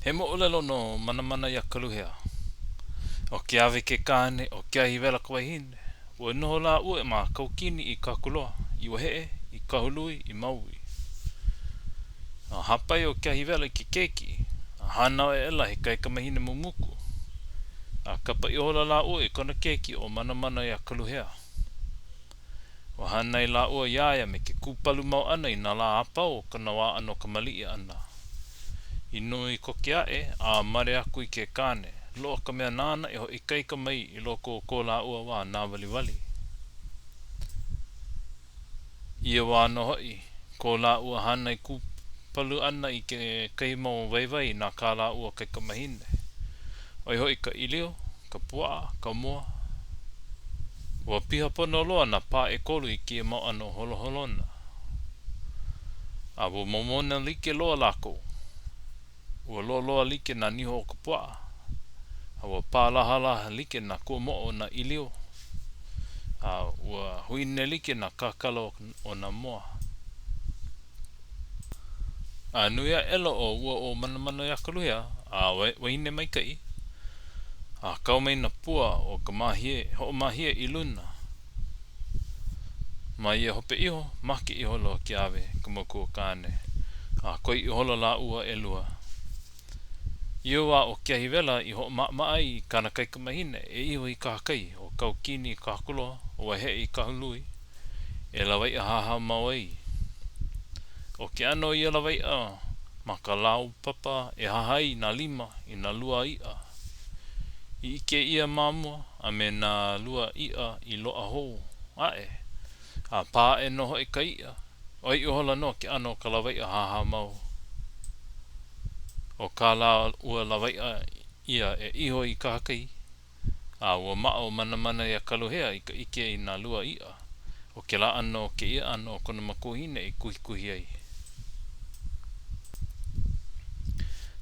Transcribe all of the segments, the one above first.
He moʻolelo no Manamana-iā-Kaluhea. ʻO Keawe ke kāne, ʻo Keahiwela ka wahine. Ua noho lāua ma Kaukini i Kahakuloa, i Waiheʻe, i Kahului, i Maui. A hāpai ʻo Keahiwela i ke keiki, a hānau aʻela he kaikamahine mumuku. A kapa ihola lāua i kona keiki ʻo Manamana-iā-Kaluhea. Ua hānai lāua iā ia me ke kūpalu mau ʻana i nā lā a pau o kona wā ʻano kamaliʻi ʻana. I nui koke aʻe a mare aku i ke kāne, loaʻa ka mea nāna e hoʻoikaika mai i loko o ko lāua wā nāwaliwali. I ia wā nō hoʻi, ko lāua hānai kūpalu ʻana i kekahi mau waiwai na kā lāua kaikamahine, ʻo ia hoʻi ka ʻīlio, ka puaʻa, ka moa. Ua piha pono loa nā pā ʻekolu i kēia mau ʻano holoholona. A ua momona like loa lākou. Ua loloa like nā niho o ka puaʻa, a ua pālahalaha like nā kuamoʻo o nā ʻīlio, a ua huine like nā kākala o nā moa. A nui aʻela ʻo ua ʻo Manamana-iā-Kaluhea, a wahine maikaʻi, a kau mai nā pua o ka māhie, hoʻomāhie i luna. Ma ia hope iho, make ihola ʻo Keawe, ka makua kāne, a koe ihola lāua ʻelua. I ia wā ʻo Keahiwela i hoʻomaʻamaʻa ai i kāna kaikamahine e iho i kahakai ʻo Kaukini i Kahakuloa, ʻo Waiheʻe i Kahului, e lawaiʻa hahao mau ai. ʻO ke ʻano o ia lawaiʻa ma ka laupapa e hahai nā lima i nā lua iʻa i ʻike ʻia ma mua a me nā lua iʻa i loaʻa hou aʻe, a pā aʻe nō hoʻi ka iʻa, ʻo ia ihola nō ke ʻano o ka lawaiʻa hahao mau. ʻO kā lāua lawaiʻa ia e iho i kahakai, a ua maʻa ʻo Manamana iā Kaluhea i ka ʻike i nā lua iʻa o kēlā ʻano o kēia ʻano o kona makuahine i kuhikuhi ai.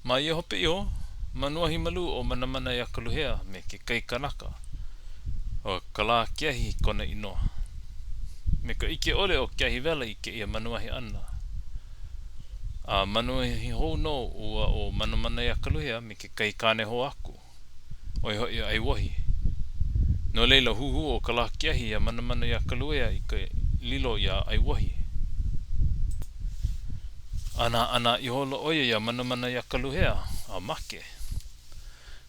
Ma ia hope iho, manuahi malū ʻo Manamana iā Kaluhea me kekahi kanaka, ʻo Kalākeahi kona inoa. Me ka ʻike ʻole o Keahiwela i kēia manuahi ʻana. A manuahi hou nō ua ʻo Manamana iā Kaluhea me kekahi kāne hou aku. ʻo ia hoʻi ʻo ʻAiwohi. No laila, huhū ʻo Kalākeahi iā Manamana iā Kaluea i ka lilo iā ʻAiwohi. ʻAnāʻanā ihola ʻo ia iā Manamana iā Kaluhea, a make.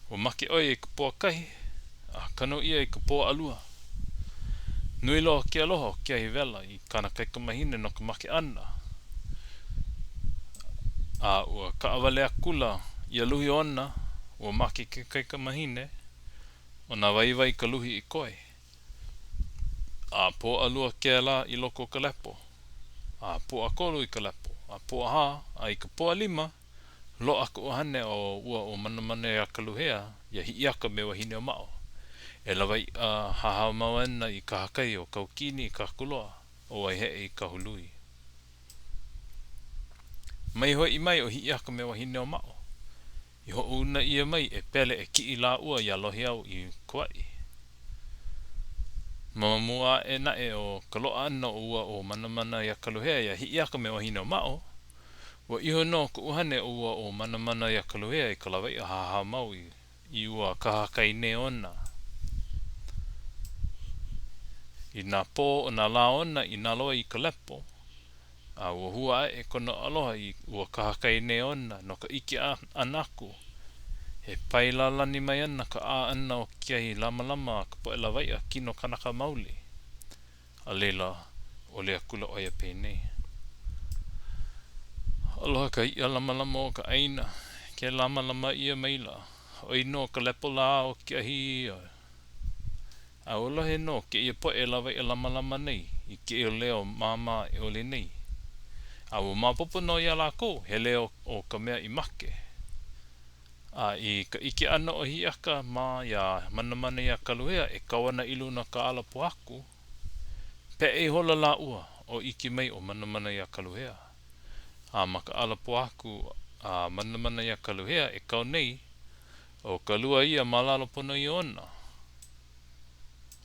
Ua make ʻo ia i ka Pōʻakahi, a kanu ʻia i ka Pōʻalua. Nui loa ke aloha o Keahiwela i kāna kaikamahine no ka make ʻana, a ua kaʻawale akula ia luhi ona, ua make ke kaikamahine, ʻo nā waiwai ka luhi i koe. A Pōʻalua kēlā i loko o ka lepo, a Pōʻakolu i ka lepo, a Pōʻahā, a i ka Pōʻalima, Loaʻa ka ʻuhane o ua ʻo Manamana-iā-Kaluhea iā Hiʻiaka me Wahineōmaʻo, e lawaiʻa hahao mau ana i kahakai o Kaukini i Kahakuloa, ʻo Waiheʻe i Kahului. Mai hoʻi mai ʻo Hiʻiaka me Wahineōmaʻo, i hoʻouna ʻia mai e Pele e kiʻi lāua iā Lohiau i Kauaʻi. Ma mua aʻe naʻe o ka loaʻa ʻana o ua ʻo Manamana-iā-Kaluhea iā Hiʻiaka me Wahineōmaʻo, Ua iho nō ka ʻuhane o ua ʻo Manamana iā Kaluhea i ka lawaiʻa hahao mau i ua kahakai nei ona. I nā pō o nā lā ona i nalo ai i ka lepo, a ua hua aʻe kona aloha i ua kahakai nei ona no ka ʻike ʻana aku, e pae lālani mai ana ka ʻā ʻana o ke ahi lamalama a ka poʻe lawaiʻa kino kanaka maoli. A laila, ʻoli akula ʻo ia penei. Aloha ka iʻa lamalama o ka ʻāina, ke lamalama ʻia maila, ʻoi nō ka lepo lā o ke ahi. A ua lohe nō kēia poʻe lawaiʻa lamalama nei i kēia leo māmā e oli nei. A ua maopopo nō iā lākou, he leo o ka mea i make. A i ka ʻike ʻana o Hiʻiaka mā iā Manamana iā Kaluhea e kau ana i luna o ka ʻala pōhaku, Peʻe ihola lāua o ʻike mai ʻo Manamana iā Kaluhea. A ma ka ʻala pōhaku a Manamana iā Kaluhea e kau nei, ʻo ka lua ia ma lalo pono iho ona.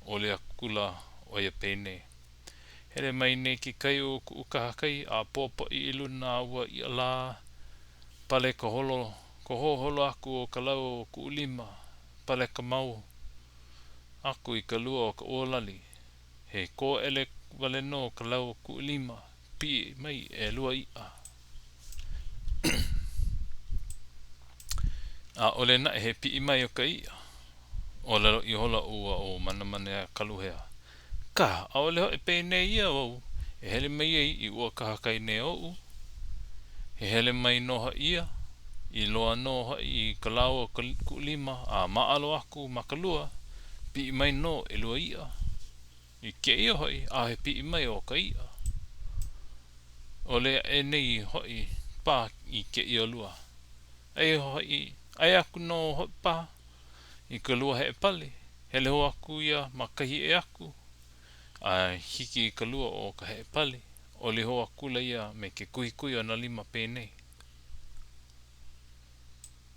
ʻOli akula ʻo ia penei, Hele mai nei ke kai o kuʻu kahakai a poapoʻi i luna a ua iʻa lā, pale ka holo. Ka hoholo aku o ka lau o kuʻu lima, paleka mau aku i ka lua o ka ʻualali. He kōʻele wale nō ka lau o kuʻu lima, piʻi mai ʻelua iʻa. ʻAʻole naʻe he piʻi mai o ka iʻa. ʻŌlelo ihola ua ʻo Manamana iā Kaluhea, Kā! ʻAʻole hoʻi pēnēia wau e hele mai ai i ua kahakai nei oʻu. He hele mai nō hoʻi ia, i loa nō hoʻi i ka lau o kuʻu lima a māʻalo aku ma ka lua, piʻi mai nō ʻelua iʻa. I kēia hoʻi, ʻaʻohe piʻi mai o ka iʻa. ʻOle aʻe nei hoʻi paha i kēia lua. Aia hoʻi, aia aku nō hoʻi paha i ka lua heʻe pali, hele hou aku ia ma kahi ʻē aku, a hiki i ka lua o ka heʻe pali, oli hou akula ia me ke kuhikuhi o nā lima penei.